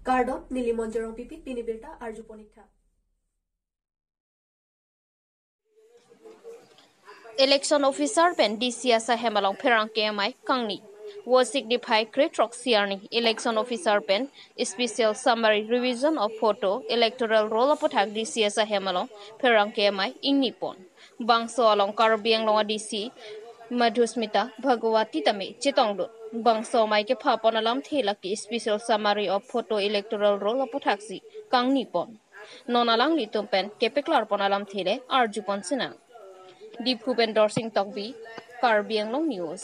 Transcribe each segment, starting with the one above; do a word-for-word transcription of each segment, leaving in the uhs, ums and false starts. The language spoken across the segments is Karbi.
Kardom, neli Monjorong Pipit, pini birta arju pon ik tha. Election officer pen D C asai hem along pherangke amei kangni. Vosik niphai kre throksi arni election officer pen special summary revision of photo electoral roll aputhak D C asai hem along pherangke amei ingni pon. Bangso along Karbi Anglong a D C Madhusmita Bhagawati tame chetongdun. Bangso amei kepha pon alamthe lake special summary of photo electoral roll aputhaksi kangni pon. Non alanglitum pen kepeklar pon alamthe le arju pon sinang. Diphu pen Dorsing Tokbi, Karbi Anglong News.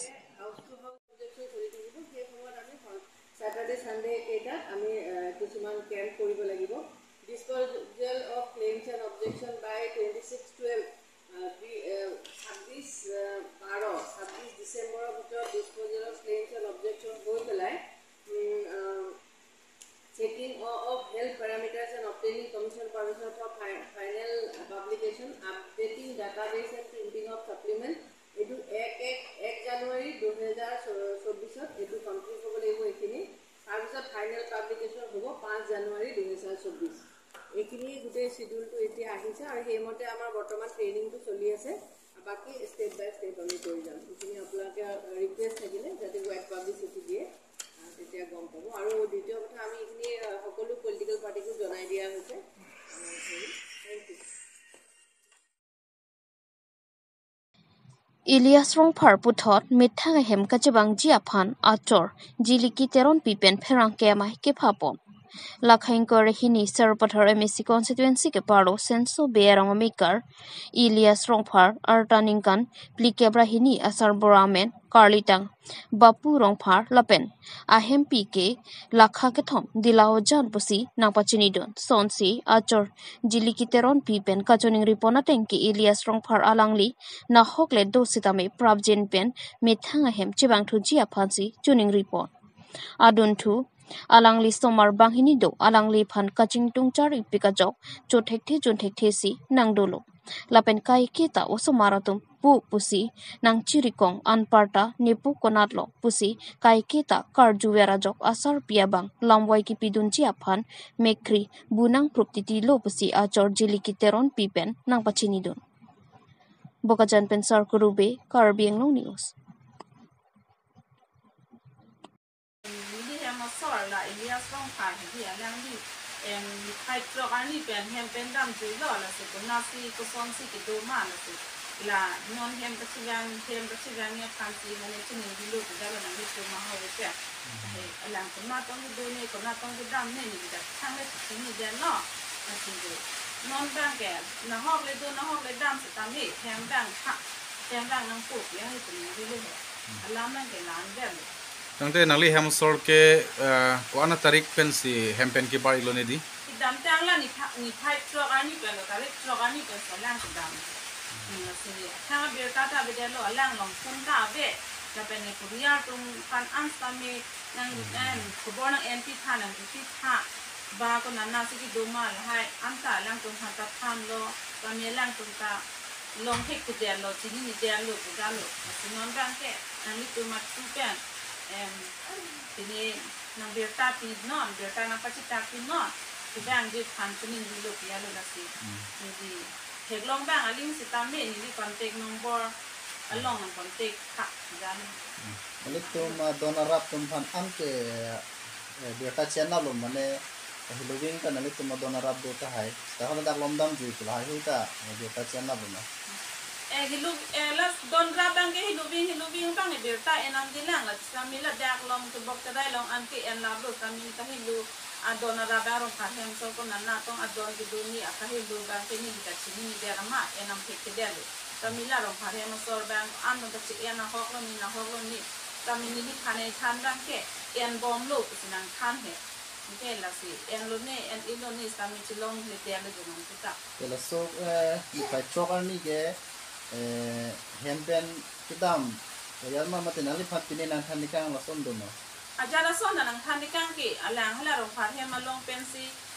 Saturday, Sunday কেইটাত আমি, আহ, কিছুমান কেম্প কৰিব লাগিব। Disposal of claims and objection by twenty six twelve, আহ, বি-, আহ, ছাব্বিছ, আহ, বাৰ, ছাব্বিছ ডিচেম্বৰৰ ভিতৰত disposal of claims and objection হৈ পেলাই, উম, আহ, checking o-, of health parameters and obtaining commission permission for fi-, final publication, updating database and printing of supplement। এইটো এক, এক, এক জানুৱাৰী দুহেজাৰ চৌবিছত এইটো কমপ্লিট হ'ব লাগিব এইখিনি। তাৰপিছত ফাইনেল পাব্লিকেশ্যন হ'ব পাঁচ জানুৱাৰী দুহেজাৰ চৌবিছ। এইখিনি গোটেই শ্বিডিউলটো এতিয়া আহিছে আৰু সেইমতে আমাৰ বৰ্তমান ট্ৰেইনিংটো চলি আছে। বাকী ষ্টেপ বাই ষ্টেপ আমি কৰি যাম। এইখিনি আপোনালোকে ৰিকুৱেষ্ট থাকিলে যাতে ৱাইড পাব্লিচিটি দিয়ে, আহ, তেতিয়া গম পাব। আৰু দ্বিতীয় কথা, আমি এইখিনি, আহ, সকলো পলিটিকেল পাৰ্টিকো জনাই দিয়া হৈছে। আমাৰ হেৰি, thank you. Elias Rongphar puthot methang ahem kachevangji aphan achor Jiliki Teronpi pen pherangke amei kepha pon. Lakha ingkoi ra hini Sarupathar M A C constituency keparo Senso Bey arong amekar Elias Rongphar arta ningkan phlikep ra hini asarbura amen karlitang Bapu Rongphar lapen ahempi ke lakha kethom Dila Ojan pusi nangpachinidun. Sonsi achor Jiliki Teronpi pen kachiningri pon ateng ke Elias Rongphar alangli nahok le do sitame prapjin pen methang ahem chevangthuji aphansi chiningri pon. Adunthu alangli somar banghini do alangliphan kachingtung chari pik ajok chothekthe chunthekthe si nangdolo. Lapen kaiketa osomar atum pu pusi nangchirikong anparta nepu konatlo pusi kaiketa karjuver ajok asarpi abang lamvai kipidunji aphan mekkri bu nangprup titilo pusi achor Jiliki Teronpi pen nangpachinidun. Bokajan pen Sarkuru Bey, Karbi Anglong News. Neli hem asor la Elias Rongphar hedi alangli, em, niphai throk arni pen hem pen damjuilo, lasi konatsi kosonsi kedo ma, lasi la non hem kachevang, hem kachevang aphansi mane chiningrilo pu jalo nanglitum ahoi pen. He, alang konat tong kedo ne, konat tong kedam ne, neli dak thang le chinidetlo. Lasi do. Non abang ke nahok le do, nahok le dam sitame hem abang tha, hem abang nangpo pu ya he chiningrilo he. Alam abang ke la-an detlo. Tangte nangli hem asor ke, eh, ko-an atarik pensi hem pen kebar iklo nedi? Kedamtang la nipha-, niphai throk arni pen lo, tarik throk arni pen si alang kedam. Hmm, lasi athang abirta ta avedetlo, alang along phone ta ave. Lapen ne kuriar atum aphan an sitame nang, hmm, nang khobor nang-enpi tha, nangpi tha. Ba konatsi kedo ma lahai, anta alangtum aphan ta thanlo, sitame alangtum ta longthekthedetlo, chininedetlo pu jalo. Lasi non abang ke nanglitum mathu pen, em, pini nang birta pinon, birta nangpachethak pinon, kevangji aphan chiningrilo pu jalo lasi. Hmm. Neli theklong abang aling sitame neli contact number along nang contact tha pu jalo. Hmm. Nanglitum, ah, don arap atum aphan an ke, eh, birta chenaplo mane, eh, hilobing ta nanglitum adon arap do tahai. Tahai dak lomdamjui pu lahai hui ta, eh, birta chenaplo ma? Eh, hilo, eh, lasi don arap abang ke hilobing, hilobing abang ke birta en nangjilang la, sitame ladak along kebok kedai along an ke enlaplo, sitame ta hilo adon arap abang Rongphar hem asor konat tong adon kedo ne akahelo abang ke neli ta chinine der ma, en nangthekthedetlo. Sitame la Rongphar hem asor abang an abang ta che-en ahoklo ne, nahoklo ne. Sitame neliphan ethan abang ke enbomlo pusi nangthan he. Anke lasi enlo ne, en-ilo ne, sitame chelongledetlo jo nang kita. Ke laso, eh, niphai throk arni ke, eh, hem pen kedam, eh, yar ma mate nangliphan pine nangthan ikang lason do ma? Ajat ason nangthan ikang ke, alang hala Rongphar hem along pensi,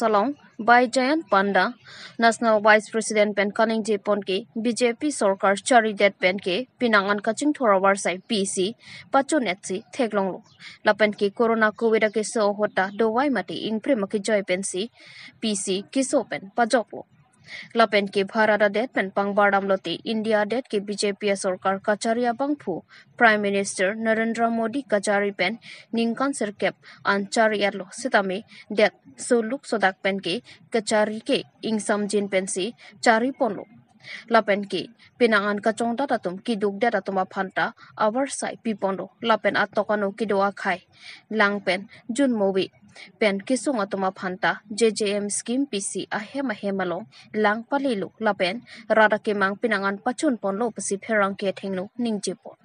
Salong, Baijayant Panda, National Vice President pen kaningje pon ke B J P sorkar charidet pen ke penang an kachingthur avarsai P C pachonetsi theklonglo. Lapen ke corona covid akeso ahut ta dovai mate ingprim akejoi pensi P C keso pen pajoklo. Lapen ke Bharat adet pen pangbar damlote India adet ke B J P asorkar kachari abangphu Prime Minister Narendra Modi kachari pen ningkan sirkep an chari-etlo sitame det soluk sodak pen ke kachari ke ingsamjin pensi chari ponlo. Lapen ke penang an kachongdat atum kidukdet atum aphanta avarsai piponlo lapen atok ano kedo akhai lang pen junmovi pen kesung atum aphanta J J M scheme pisi ahem ahem along lang palilo lapen rat akemang penang an pachun ponlo pusi pherangke athengno ningjepon.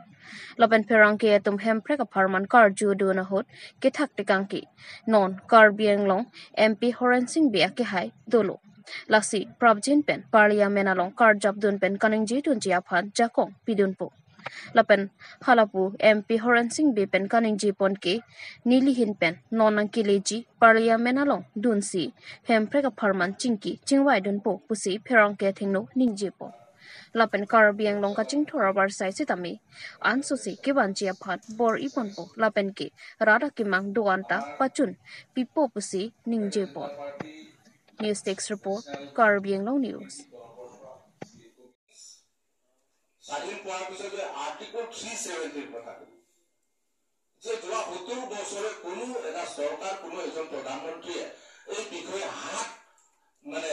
Lapen pherangke atum Hemprek apharman karjudun ahut kethak tekang ke non Karbi Anglong M P Horen Sing Bey akehai dolo. Lasi prapjin pen Parliament along karjapdun pen kaningjedunji aphan jakong pidunpo. Lapen halapu M P Horen Sing Bey pen kaningjepon ke nelihin pen non nangkeleji Parliament along dunsi Hemprek apharman chingki chingvaidunpo pusi pherangke athengno ningjepon. Lapen Karbi Anglong kachingthur avarsai sitame ansosi kevanji aphan bor-iponpo lapen ke rat akemang do-an ta pachun pipo pusi ningjepon. News Desk Report, Karbi Anglong News. স্বাধীন পোৱাৰ পিছত যে article three ছেভেণ্টিৰ কথাটো, যে যোৱা সত্তৰ বছৰে কোনো এটা চৰকাৰ, কোনো এজন প্ৰধানমন্ত্ৰীয়ে এই বিষয়ে হাত, মানে,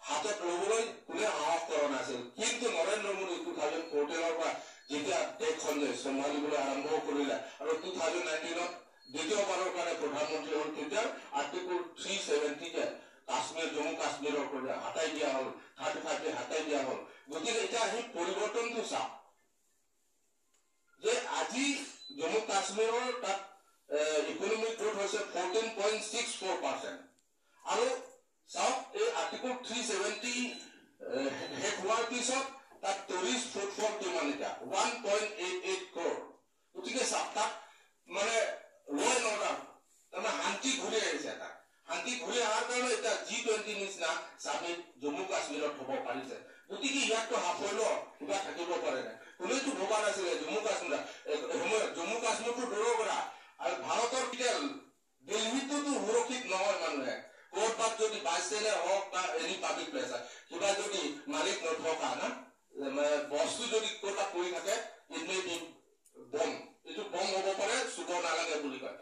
হাতত ল'বলৈ কোনে সাহস কৰা নাছিল। কিন্তু নৰেন্দ্ৰ মোদী টু থাউজেণ্ড ফৰ্টিনৰ পৰা যেতিয়া দেশখন যে চম্ভালিবলৈ আৰম্ভ কৰিলে আৰু টু থাউজেণ্ড নাইনটিনত দ্বিতীয়বাৰৰ কাৰণে প্ৰধানমন্ত্ৰী হ'ল, তেতিয়া আৰ্টিকল থ্ৰী ছেভেণ্টিকে কাশ্মীৰ, জম্মু কাশ্মীৰৰ পৰা হটাই দিয়া হ'ল, থাৰ্টি ফাইভকে হটাই দিয়া হ'ল। গতিকে এতিয়া আহি পৰিৱৰ্তনটো চাওক যে আজি জম্মু কাশ্মীৰৰ তাত ইকনমিক গ্ৰ'থ হৈছে fourteen point six four percent. আৰু চাওক, এই আৰ্টিকল থ্ৰী ছেভেণ্টি শেষ হোৱাৰ পিছত তাত টুৰিষ্ট ফুটফল কিমান? এতিয়া one point eight eight crore. গতিকে চাওক, তাত মানে ল' এণ্ড অৰ্ডাৰ, তাৰমানে শান্তি ঘূৰি আহিছে। তাত শান্তি ঘূৰি অহাৰ কাৰণে এতিয়া জি টুৱেণ্টি নিচিনা চামিট জম্মু কাশ্মীৰত হ'ব পাৰিছে। গতিকে ইয়াততো সাফল্য কিবা থাকিব পাৰে নাই। কোনেওতো ভবা নাছিলে জম্মু কাশ্মীৰত, এ, সময়ত জম্মু কাশ্মীৰটো দূৰৰ কথা, আৰু ভাৰতৰ কেপিটেল দিল্লীততো সুৰক্ষিত নহয় মানুহে। ক'ৰবাত যদি বাছ ষ্টেণ্ডে হওক বা এনি পাব্লিক প্লেচ, কিবা যদি মালিক নথকা না, মানে বস্তু যদি ক'ৰবাত পৰি থাকে, ইট মে বি বম, এইটো বম হ'ব পাৰে, চুব নালাগে বুলি কয়।